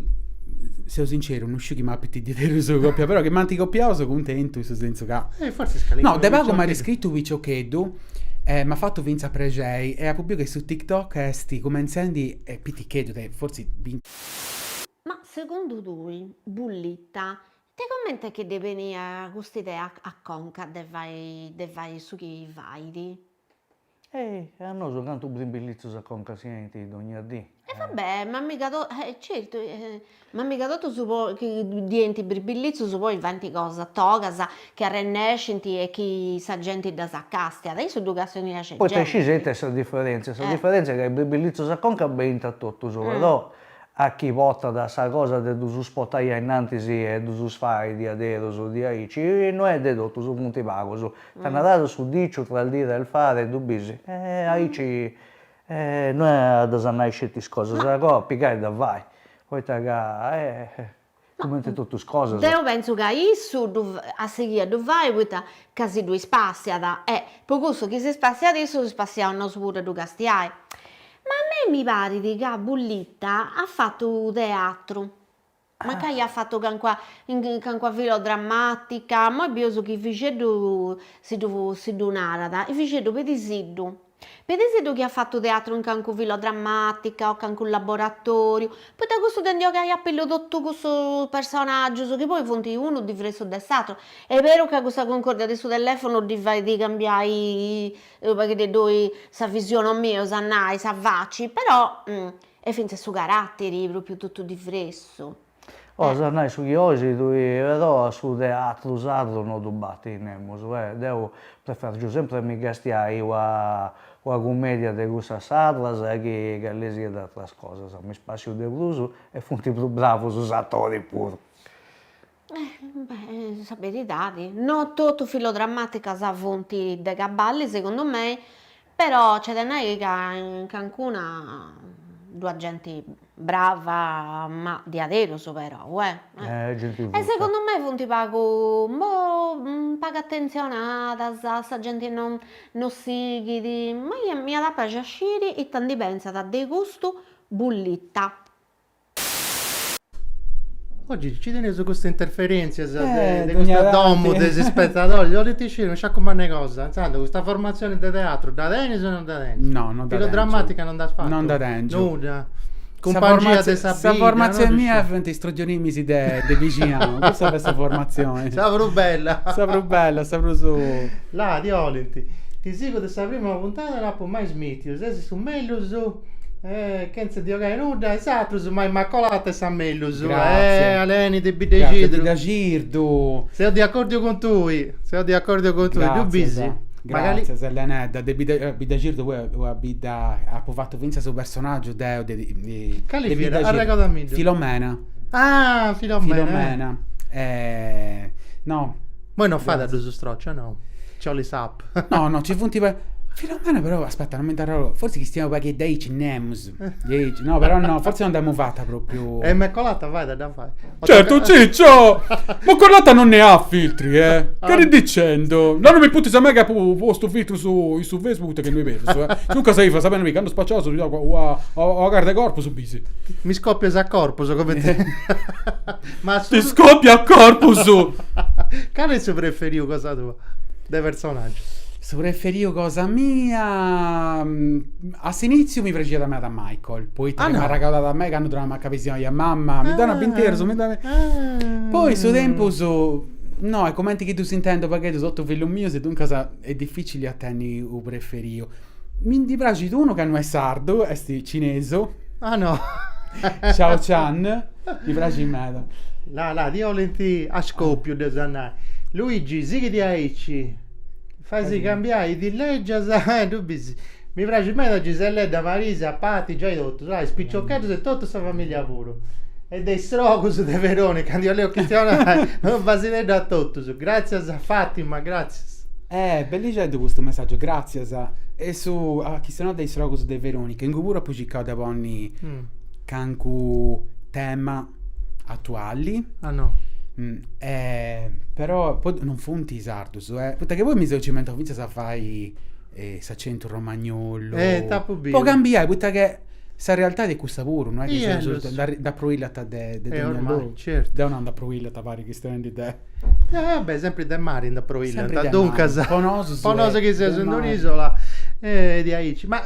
seu sinceru, non sciu chi m'apint diaderus copiau, però chi m'ant copiau seu cuntentu in su sensu ca. E fortzis calincunu No, de pagu m'at scritu u' piciocheddu e m'at fatu fintzas prexei e apu biu che su TikTok est cumentzendi, est piticheddu de fortzis binti Ma segundu tui, Bullitta, de comente chi ddi beniat custa idea a conca de fai de fai su chi fait? Eh, a nosu cantu brimbillitzus a conca si 'enint dogna dì. E va bè, ma miga to certu, ma miga totus poi chi ddi 'enint brimbillitzus poi faint cosas togas chi arrennescint e chi sa genti ddas càstiat, issu ddu càstiat una Poita genti. Scis ita est sa diferèntzia, sa diferèntzia est ca is brimbillitzus a conca benint a totus, però a chi portat sa cosa de ddus portai ainnantis e ddus fai diaderus diaici, no est de totus, funt pagus. T'at naradu su diciu tra il dire e il fare, ddu bisi? E aici no est a ddas nai sceti is cosas, a goa pigai e dda fai, poita ca cumenti totus is cosas. Deu pentzu ca issu ddu at sighiu a ddu fai poita ca si ddu ispassiat e po cussu chi si spassiat issu si spassiaus nosu puru a ddu castiai. Ma a mei mi parit ca Bullitta at fatu teatru, mancai at fatu calincuna calincuna filodrammatica, immoi bieus chi Fixeddu si ddu si ddu narat, Fixeddu pedisiddu, pedisiddu chi at fatu teatru in calincuna filodrammatica o calincunu laboratoriu, poita cussu de ndi 'ogai a pillu totu cussus personaggius chi poi funt unu diversu de s'aturu, est beru ca cussa cuncordia de su telefonu ddi fait cambiai unu pagheddeddu sa fisionomia, eus a nai, sa faci, però est fintzas su caratteri propriu totu diversu. As a nai su chi 'ois tui, però a su teatru sardu no ddu batit nemus, eh, deu prefergiu sempri a mi castiai una una cumedia de cussas sardas chi calisiat atras cosas, mi spassiu de prus e funt prus bravus is atoris puru. Beh, sa beridadi, no totu filodrammaticas funt de caballi segundu mei, però nc'est de nai ca in cancuna ddu at genti brava, ma diaderus però, eh. Genti E segundu mei funt pagu, boh. pagu atentzionadas, sa genti non non sighit, ma m'iat a praxi a sciri ita ndi pentzat de custu Bullita. Oggi ci teneus custas interferentzias de de custa domu de is spetadoris, 'olint sciri unu sciacu mannu 'e cosa, intzandus custa formatzioni de teatru dda tenis o non dda tenis? No, non dda tèngiu. Filodrammatica non dd'as fatu? Non dda tèngiu. Nudda? Cumpangia de sa Sa bidda, formatzioni mia funt is trogionimis de de bixinau, cussa est sa formatzioni. Sa prus bella. Sa prus bella, sa prus. Là, ti 'olint. Ti sigu de sa prima puntada e no apu mai smitiu, ses su mellus Eh, chentza de 'ogai nudda, is atrus, ma Immacolata est sa mellus. Grazie. Eh, Aleni de Biddexidru. Biddexidru. Seu de acordiu cun tui, seu de acordiu cun tui, ddu bis? Gràtzias, Elenedda. De Biddexidru poi una bidda, apu fatu fintzas su personàgiu deu de de Cali fiat? Arregodamiddu. Filomena. Ah, Filomena. Filomena. No. Moi no fait a ddus strocci, o no? Nci 'olit s'app. No, no, ci funt Filomena però, aspetta, non mi nd'arregodu, forsis chistionu u' pagheddu aici, nemus, diaici, no, però no, forsis non dd'emu fata propriu. E Immacolata fait a dda fai. Certo Ciccio! Immacolata non ne ha filtri, eh! Che dicendo? No, non mi puntis a mei che apu postu filtru su in su Facebook che no est berus, eh! Duncas iva, sa pena mi, candu spaciaus, ua ua carta 'e corpus bisi. Mi scoppias a corpus, cumenti Ma su... Ti scoppio a corpus! Cali est su preferiu cosa tua, de personaggiu? Su preferiu cosa mia, a s'initziu mi praxiat meda Michael, poita ah, no. m'arregodat a mei candu donàt a cabisiai a mamma, mi donat bint'eurus, mi donat Poi su tempus, no, est cumenti chi ddus intendu pagheddu totu fillus mius e duncas est dificili a tenni u' preferiu. Mi ndi praxit unu ca no est sardu, est cinesu. Ah no. Ciao Chan, mi praxit meda. Là là, ti 'olint a scoppiu, dd'eus a nai. Luigi, sighit aici, faisi cambiai is lègias, ddu bis. Mi praxit meda Giselledda, Marisa, Pati, giai totus, là, is piciocheddus e totu sa familia puru. E de is srogus de Veronica ndi 'oleus chistionai, unu basideddu a totus. Gràtzias Fatima, gràtzias. Eh, bellixeddu custu messàgiu, gràtzias. E su, a chistionai de is srogus de Veronica, ingui puru apu circau de ponni cancu tema atuali. Ah no. Però poi non funt sardus, eh, poita che poi mi seu cimentau fintzas a fai s'acentu romagnolu. Eh, t'apu biu. Po cambiai, poita che Sa realtadi est custa puru, no est chi seus nd'aproillat de de dogna logu. Certu. Deu no nd'aproillat parit chistionendi de. Eh vabbè, sempri de mari nd'aproillant, duncas. Po nosu Po nosu chi seus in d'un'isola est diaici. Ma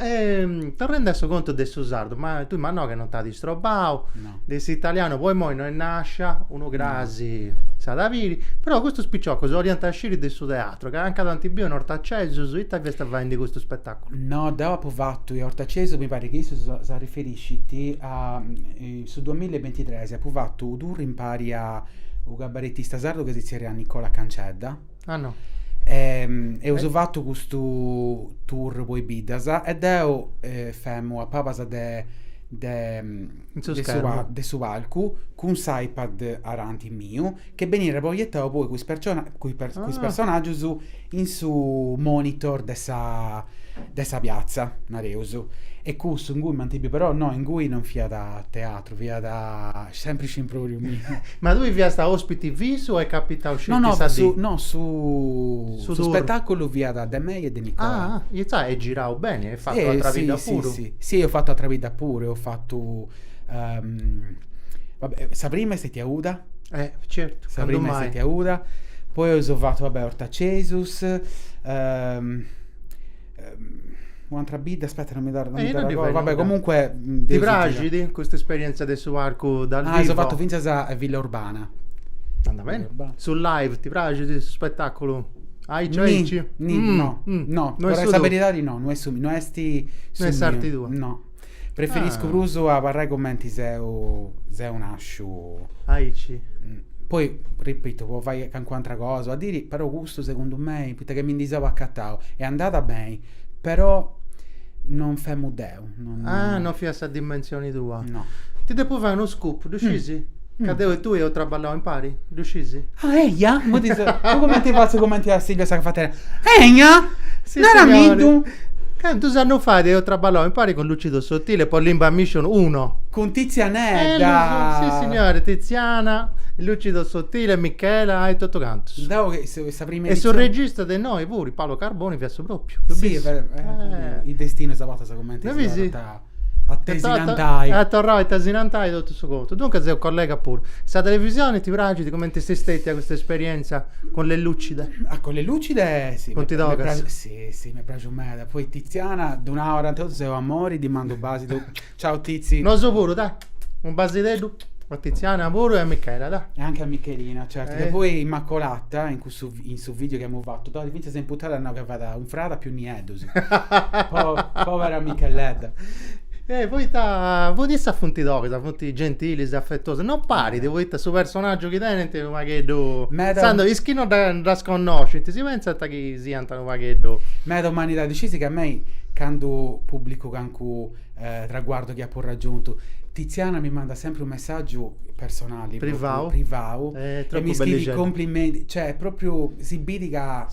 torrendi a su contu de su sardu, ma tui m'as nau che non t'at istrobau, de s'italianu po immoi no est nascia, unu crasi s'at a biri, però custus piciocus 'oliant sciri de su teatru, ca anca t'ant biu in Ortacesus, ita fiast faendi custu spetaculu? No, deu apu fatu in Ortacesu, mi parit chi issu s'arriferiscit a su duamilla e bintitres, apu fatu u' tour impari a u' cabaretista sardu chi si tzerriat Nicola Cancedda. Ah no. E eus fatu custu tour po is biddas e deu femu a pabas de de de su palcu cun s'iPad aranti miu che beniat proietau poi cun is cun is personaggius in su monitor de sa de sa piatza, nareus. E cussu ingui m'ant biu, però no, ingui non fiat teatru, fiat sempri scimproriu miu. Ma tui fiast ospiti fissu o est capitau sceti no, sa dì? No, su su spetaculu fiat de mei e de Nicola. Ah, intzà est girau beni, est fatu atra bidda puru. Sì, sì, sì, eus fatu atra bidda puru, eus fatu vabbè, sa prima est stetia Uda Eh, certu, Sa prima est stetia Uda, poi eus fatu, vabbè, Ortacesus, u'antra bidda, aspetta non mi dda non mi dd'arregodu, vabbè comunque Ti praxit custa esperienza de su palcu dal vivo? Ah, eus fatu finzas a Villa Urbana. Andat beni. Su live ti praxit, su spettaculu? Aici aici? Ni, no, no, po sa beridadi no, no est su, no est su No est s'arti tua. No. Preferiscu prus a abarrai cumenti seu seu nasciu. Aici. Poi, ripitu, po fai calincuna atra cosa, a diri, però custu segundu mei, poita che mi ndi seu acatau, est andada beni, però non femu deu, non. Ah, non fiat sa dimensioni tua. No. Ti depu fai unu scoop, ddu scisi? Ca deu e tui eus traballau impari, ddu scisi? Ah, eia? Mo ti seu, cumenti fatzu cumenti a Silvia sa cafatera. Eia? Naramiddu! Dus annus fait eus traballau impari cun Lucido Sottile po Limba Mission Uno. Cun Tizianedda! Sì signore, Tiziana. Lucido Sottile, Michela e totu cantus. Deu che sa prima E su regista de innoi puru, Paolo Carboni, fiat su propriu. Sì, il destino sa bortas cumenti si torrat a tesinantai. At torrau a tesinantai totu su contu. Duncas seu collega puru. Sa televisioni ti praxit, cumenti est stetia custa esperienza cun Le Lucide? Ah, con Le Lucide sì. Cun Ti Dogas? Sì, sì, m'est praxiu meda. Poi Tiziana, ddu nau aranti a totus, seu amori, ddi mandu basidu. Ciao Tizi. Nosu puru, dai. Unu basideddu a Tiziana puru e a Michela, dai. E anche a Michelina, certo. Che poi Immacolata, in cussu, in su video chi amus fatu, dd'at fintzas imputada at nau ca fiat unu frade pius nieddus. Povera Micheledda. Eh, poita, poita issas funt togas, funt gentilis, afetuosas, non parit, poita su personaggiu chi tenint est unu pagheddu... Meda. Intzandus, is chi non ddas connoscint si pentzant chi siant unu pagheddu... Meda umanidadi, scisi chi a mei candu pubblicu cancu traguardu chi apu raggiuntu. Tiziana mi mandat sempri unu messaggiu personali, privau, privau e mi scriit complimenti, cioè propriu si bidi ca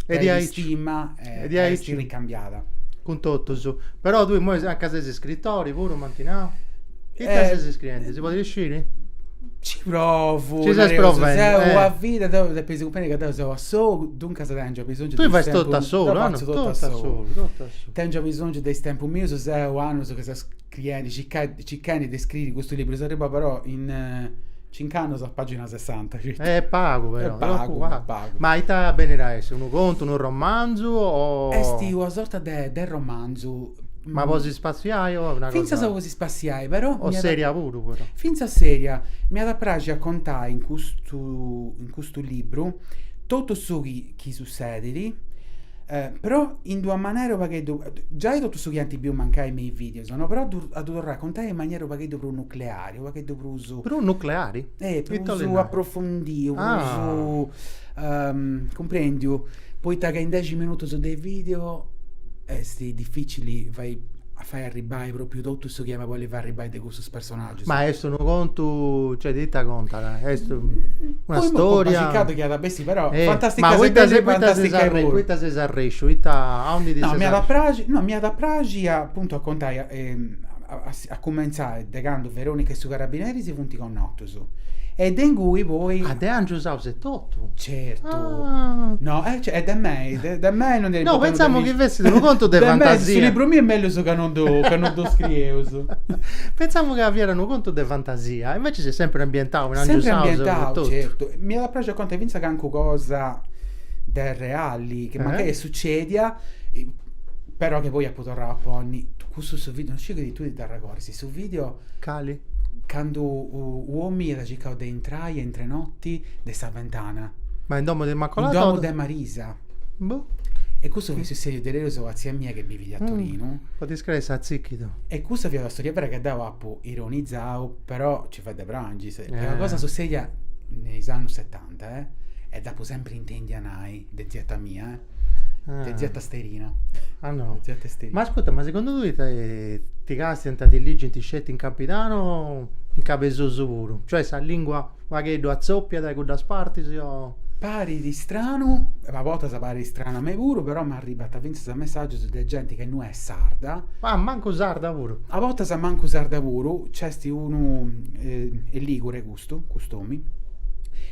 tenit stima e est ricambiada. Cun totus. Però tui immoi anca ses scritori puru m'ant nau. Ita ses scriendi, si podit sciri? Ci provu, Ci ses provendi, seu eh. a vida, deu depeis cumprendi ca deu seu a solu, duncas tèngiu abisongiu de Tui fais totu a solu, ah no? Totu a solu, totu a solu. Tèngiu abisongiu de is tempus mius, seu annus ca seu scriendi, circhendi de scriri custu liburu, seu arribau però in cinc'annus a pagina sessanta circa. Est pagu però, est pagu, est pagu. Ma ita benit a essi, unu contu, unu romanzu o? Est una sorta de de romanzu Ma po si spassiai o una cosa? Fintzas po si spassiai, però. O seria puru però. Fintzas seria. M'iat a praxi a contai in custu in custu libru totu su chi chi sussedit, però in d'una manera u' pagheddu, giai totu su chi ant biu mancai me is videos, no, però a ddu a ddu torrai a contai in maniera u' pagheddu prus nucleari, u' pagheddu prus. Prus nucleari? Eh, prus aprofundiu, prus cumprendiu, poita ca in dexi minutus de video est dificili fai a fai arribbai propriu totu su chi emu a bolli fai arribbai de cussus personaggius. Ma est unu contu, cioè de ita contat? Est una storia? Circadu chi at a bessiri, però fantastica Ma poita poita ses arresciu? Ita, aundi ti ses No, m'iat a praxi, no, m'iat a praxi appuntu a contai a cumentzai de candu Veronica e su carabineri si funt connotus e de ingui poi. Ah, de Angius House etotu? Certu. Ah. No, eh, cioè, de mei, de, de mei non No, pentzamu chi fessit unu contu de fantasia. Su libru miu est mellus ca non ddu, ca non ddu scrieus. Pentzamu ca fiat unu contu de fantasia, invece est sempri ambientau in Angius House ambientau, etotu. Certu. M'iat a praxi a contai fintzas cancu cosa de reali, chi mancai est succedia, Però che poi apu torrau a ponni cussu su video, non sciu chi tui ti dd'arregordis, su video Cali? Candu u' omini iat circau de intrai intr'e notti de sa ventana. Ma in domu de Immacolata? In domu de Marisa. Boh. E cussu fiat sussediu diaderus a tzia mia che bivit a Torinu. Podis crei s'atzìchidu. E cussa fiat una storia vera che deu apu ironizau, però ci fait de prangi, est una cosa sussedia in is annus setanta eh, e dd'apu sempri intendia nai de tzietta mia eh. De zietta Sterina. Ah no. De zietta Sterina. Ma ascurta, ma segundu tui ti castiant, ti ligint sceti in Campidanu o in Cabesusu puru? Cioè sa lingua u' pagheddu atzòpiat de cuddas partis o. Parit stranu, a bortas parit stranu a mei puru, però m'arribant fintzas messaggius de genti che no est sarda. Ah, mancu sarda puru. A bortas mancu sarda puru, nc'est unu, est ligure custu, cust'omi,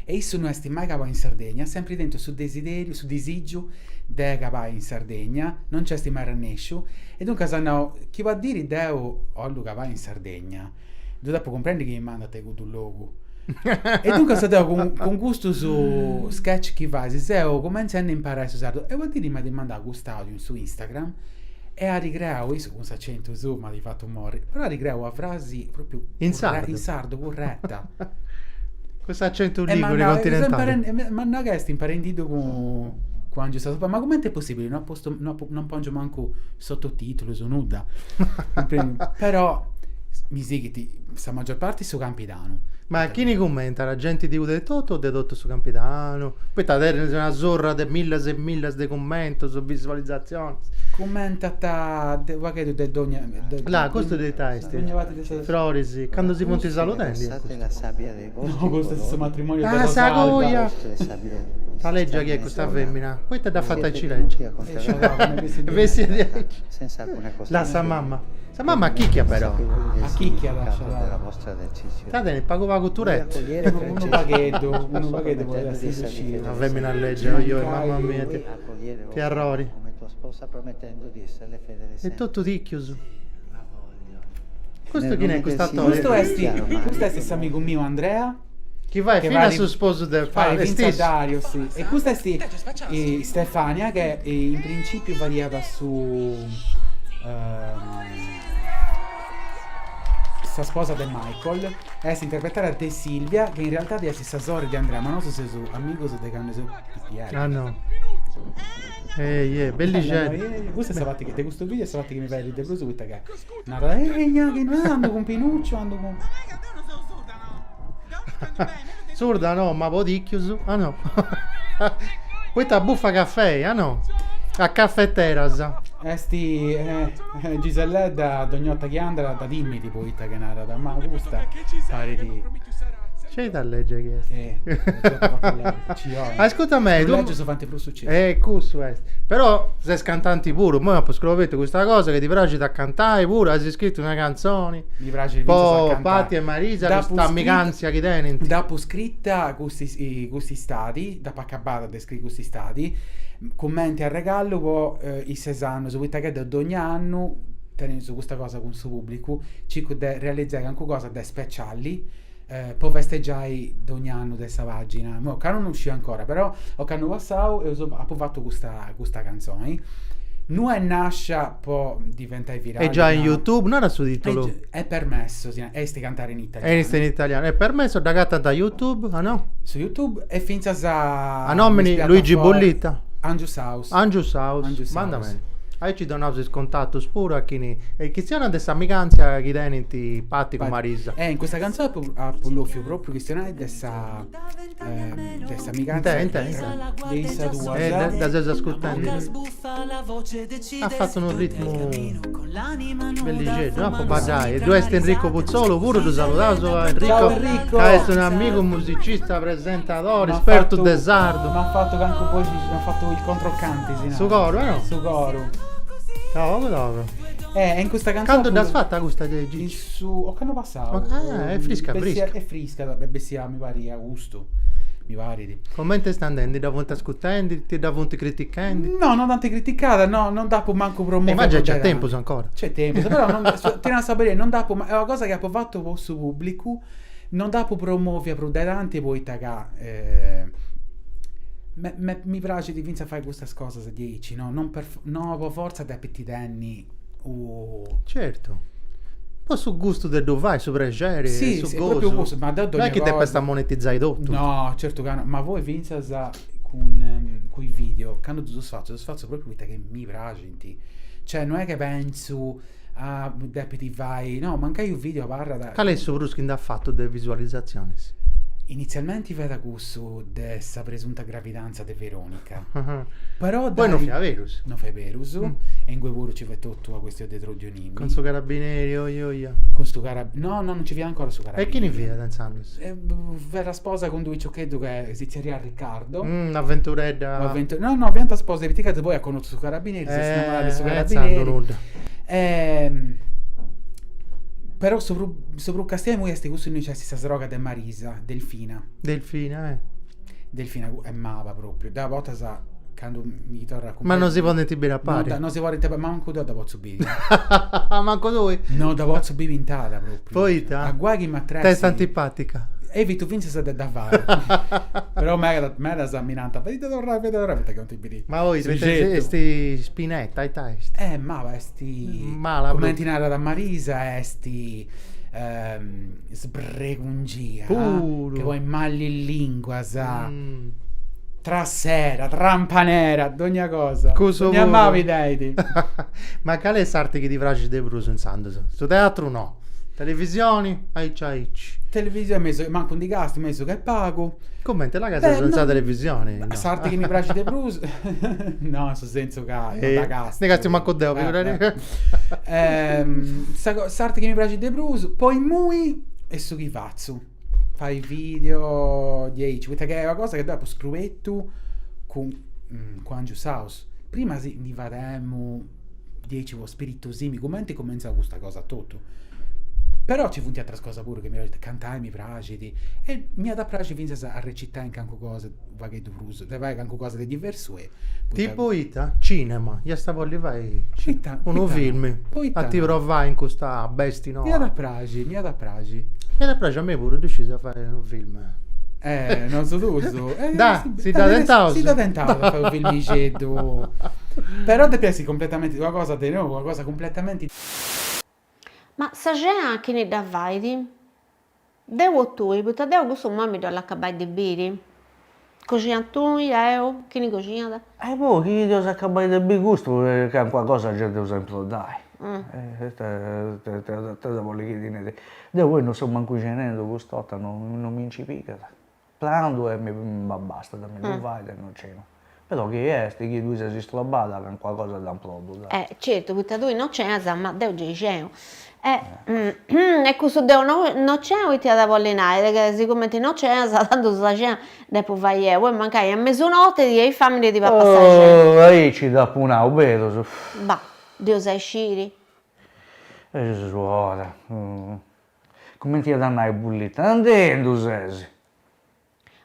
e issu no est mai cabau in Sardegna, at sempri tentu su desideriu, su disigiu de cabai in Sardegna, no nc'est mai arrennesciu, e duncas at nau, chi po diri deu 'ollu cabai in Sardegna, ddu depu cumprendi chi mi mandant in cuddu logu. E duncas deu cun cun custus sketch chi fais seu cumentzendi a imparai su sardu, e una diri m'at mandau cust'audiu in su Instagram E at creau issu cun s'acentu suu m'at fatu morri, però at creau una frasi propriu in sardu, in sardu curretta. Cun s'acentu ligure continentale. M'at nau ca est imparendiddu cun cun Angius House, ma cumenti est possibili, no apu postu no apu non pongiu mancu sottotitulus nudda, però mi sighit sa maggior parti su Campidanu. Ma chini cummentat? Genti de 'ude etotu o de totu su Campidanu? Poita tenis una surra de millas e millas de cummentus, visualizatzionis. Cummentat de u' pagheddu de dogna. Là, custu de ita est? Froris, candu si funt saludendi est custu. No, custu est su matrimoniu de Rosalba. Ah, sa coja! Ita lègia chi est custa femina, poita dd'at fata aici lègia? Bessia diaici. Lassa mamma. Sa mamma chicchia però. A chicchia lasciat. Ita tenit pagu pagu Tourette. Unu pagheddu, unu pagheddu podit essi sucediu. Una femina lègia, oi oi, mamma mia, ite arrori. E totu ticchius. Custu chini est cust'atori? Custu est, custu est s'amigu miu Andrea. Chi fait finas su sposu de Fait fintzas Dario, si. E custa est Stefania che in principiu fadiat su sa sposa de Michael, est interpretada de Silvia che in realtadi est sa sorri de Andrea, ma nosu seus amigus de candu seus pipieddus. Ah no. Eh yeah, bellixeddu. Custa est sa parti de custu video est sa parti chi mi praxit de prus poita ca Narat, eh, gna, chi no andu cun Pinuccio, andu cun... Surda no, ma po ticchius, ah no. Poita buffa caffei, ah no. A caffeteras. Est Giselledda dogna 'orta chi andat dda timit poita ca narat, ma custa parit Scei ita lègia chi est. Ascurta mei, tu... Lègius faint prus sucessu. Eh, cussu est. Però ses cantanti puru, immoi apu scobertu custa cosa chi ti praxit a cantai puru, as scritu una cantzoni. Mi praxit fintzas a cantai. Po Pati e Marisa, custa amigantzia chi tenint. Dd'apu scrita cust'istadi, dd'apu acabada de scriri cust'istadi, cumenti arregallu po is ses annus, poita ca deu dogna annu teneus custa cosa cun su pubblicu, circu de realizai calincuna cosa de speciali po festegiai dogna annu de sa pagina, imoi ocannu no sciu ancora, però ocannu passau eus apu fatu custa custa cantzoni, no est nascia po diventai virali Est giai in YouTube, nara su titulu. È permesso, si narat, est cantare in italianu. Est in italianu, è permesso, dd'agatant a YouTube, ah no? Su YouTube e fintzas a nomini Luigi Bullitta. Angius House. Angius House, manda beni. Aici donaus is contatus puru a chini e chistionat de s'amigantzia chi tenint Pati cun Marisa. E in custa cantzoni apu apu lòfiu pròpriu chistionai de sa de s'amigantzia Inte inte inte de issas duas. E dda seus ascurtendi. At fatu unu ritmu bellixeddu, no po baddai. Ddu est Enrico Putzolu puru, ddu saludaus a Enrico, Ciao Enrico! ca est un'amigu musicista, presentadori, espertu de sardu. M'at fatu cancu boxi, m'at fatu il controcanti si narat. Su coru, no? Su coru. Togu togu. E in custa cantzoni Candu dd'as fata custa de Gigi? In su ocannu passau. Ah, est frisca frisca. Est frisca, est bessia mi parit austu, mi parit. Comente est andendi? Dda funt ascurtendi? Ti dda funt critichendi? No, non dd'ant criticada, no, non dd'apu mancu promòvia. E ma giai nc'est tempus ancora. Nc'est tempus, però non, ti nau sa beridadi, non dd'apu, est una cosa chi apu fatu po su pubblicu, non dd'apu promòvia prus de tanti poita ca mi praxit fintzas a fai custas cosas diaici, no, non per no po fortza depit tenni u Certu. Po su gustu de ddu fai, su prexeri, Sì, su sì, gosu. propriu cussu, ma deu Non est chi depast monetizai totu. No, certu ca no, ma poi fintzas cun cun i video, candu ddus fatzu, ddus fatzu propriu poita che mi praxint, cioè no est che pentzu ah depit fai, no, mancai u video abarrat Cali est su prus chi nd'at fatu de visualizatzionis? Inizialmenti fiat cussu de sa presunta gravidanza de Veronica, però Poi non fiat berus. Non fiat berus, e ingui puru ci fiat totu una questioni de troddionimi. Cun su carabineri, oi oi. Cun su carab, no no non ci fiat ancora su carabineri. E chini fiat intzandus? Fiat sposa cun d'unu piciocheddu che si zerriat Riccardo. Un'aventuredda. Un'aventura, no no fiant sposas, poita poi at connotu su carabineri, s'est innamorada de su carabineri. Intzandus nudda. Però su prus su prus castiau imui est cussu innui nc'est sa sroga de Marisa, Delfina. Delfina, eh. Delfina est maba propriu, deu a bortas candu mi torrat a Ma non si podint biri a pari. Non si podint biri, mancu deu dda potzu biri. Mancu tui? No dda potzu biri pintada propriu. Poita? Aguai chi m'atressit. T'est antipatica. Evitu fintzas de dda fai. Però meda medas mi nant, faidda torrai, faidda torrai, poita ca non ti biri. Ma poi est spinetta, ita est? Eh, maba est. Mala Cumenti narat Marisa est sbregungia. Puru. Che poi mali linguas. Trassera, trampanera, dogna cosa. Cussu Dogna puru. mabi tenit. Ma cali est s'arti chi ti praxit de prus intzandus? Su teatru no. Televisioni, aici aici. Televisioni mesu, mancu ndi castu, mesu che pagu. Cumenti, là ca ses in sa televisioni, no. S'arti chi mi praxit de prus, no, in su sensu ca no dda castu. Ndi castu mancu deu, figuradi. S'arti chi mi praxit de prus, po immui, est su chi fatzu, fai video diaici, poita ca est una cosa chi deu apu scrubetu. Cun cun Angius House. Prima si ndi fademu diaici po spiritosimi, cumenti cumentzat custa cosa totu. Però nci funt ateras cosas puru chi mi praxint, cantai mi praxit e m'iat a praxi finzas a recitai in calincuna cosa u' pagheddu prus, de fai calincuna cosa de diversu e poita. Tipu ita? Cinema, iast a bolli fai Poita, unu poita no, filmi, poita a ti no. provai in custa besti noa. M'iat a praxi, m'iat a praxi. M'iat a praxi a mei puru, ddu scis a fai unu film. Eh, nosu duus. Da, si dda tentaus. Si dda tentaus a fai u' filmixeddu. Però depit essi completamenti una cosa de nou, una cosa cumpletamenti. Ma sa cena chini dda fait? Deu o tui? Poita deu custu imoi mi ddu 'ollu acabai de biri. Coxinat tui, 'eu, chini coxinat? E poi chi dd'eus acabai de biri custu calincuna cosa gei dd'eus a improddai. Ita eus a bolli chi ti neri. Deu poi non seu mancu cenendu cust'orta, non mi nci pigat. Prandu e mi bastat, mi ddu fait e non cenu. Però chi est chi tui ses istrobada calincuna cosa dd'amproddu dai. Eh certu, poita tui no cenas, ma deu gei cenu. E cussu deu no cenu ita iat a bolli nai, ca sigumenti no cenas, tandu sa cena depu fai 'eu, poi mancai a mesunotti ti 'enit famini e ti papas sa cena. Oh aici t'apu nau, berus. Bah, dd'eus a sciri. Suora, cumenti iat a nai Bullita, andendu ses.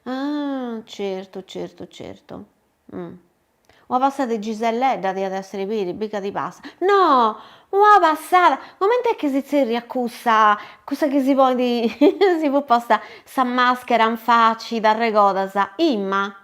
Ah, certu, certu, certu. Una passada de Giselledda diat essiri biri, biga ti passa. No! Una passada! Comente est chi si zerriat cussa, cussa chi si ponit, si fut posta sa maschera in faci, t'arregodas? Imma?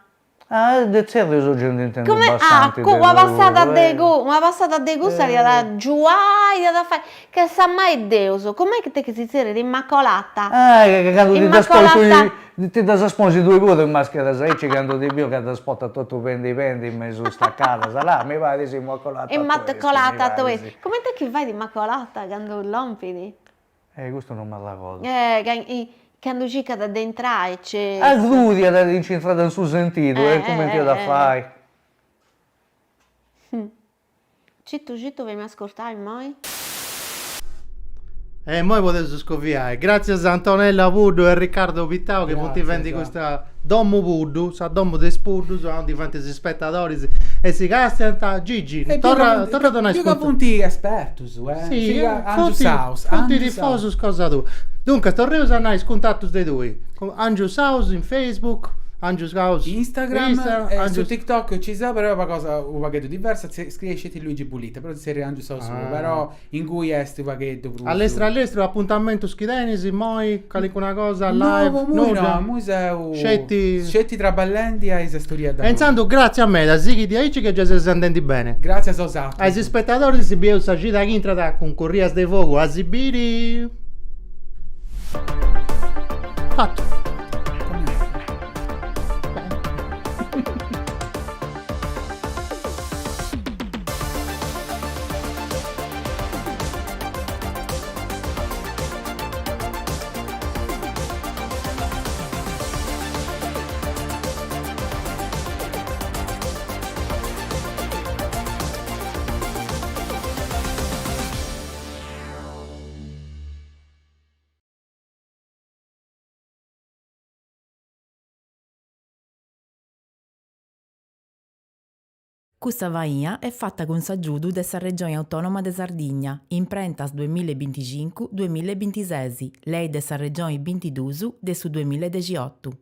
Ah, de zerrius gei nd'intendu Come, ah, bastanti cu, una passada de cu, una passada de cussa diat a giuai, diat a fai, che sa mai Deus, comente chi si zerriat Immacolata? Ah, ca candu ti ddas Immacolata. Ti ddas as ponsi tui puru is mascheras aici candu ti biu ca ddas portas totu pendi pendi mesu stacadas, là, mi paris Immacolata Immacolata tui. Comente chi fait Immacolata candu lompit? Eh custu non m'arragodu. Eh ca candu circat de intrai c'est. Agrudiat e nci intrat in su sentidu e cumenti iat a fai. Citu citu feimi ascurtai immoi. E immoi podeus scoviai. Gràtzias a Antonella Puddu e Riccardo Pittau chi funt fendi custa Domu Puddu, sa domu de is puddus, aundi faint is ispetadoris e si castiant. Gigi, torra torra a donai is contatus. Funt espertus, eh? Si, funt funt tifosus cosa tua. Duncas torreus a nai is cuntatus de tui. Angius House in Facebook, Angius House Instagram, e su TikTok ci seu però est una cosa u' pagheddu diversa, scriei sceti Luigi Bullitta, però si zerriat Angius House puru, però ingui est u' pagheddu prus. A lestru a lestru apuntamentus chi tenis immoi, calincuna cosa, live, No, immoi no, immoi seu sceti sceti traballendi a is storieddas. E intzandus gratzias meda, sighi diaici ca giai ses andendi bene. Gratzias a 'osatrus. A is ispetadoris si bieus sa cida chi intrat cun Corrias de Fogu, a si biri. Fattu. Custa faina est fata cun s'agiudu de sa Regioni Autònoma de Sardigna, Imprentas duamilla e binticincu, duamilla e bintises, Lei de sa Regioni bintiduus de su duamilla e dexiotu.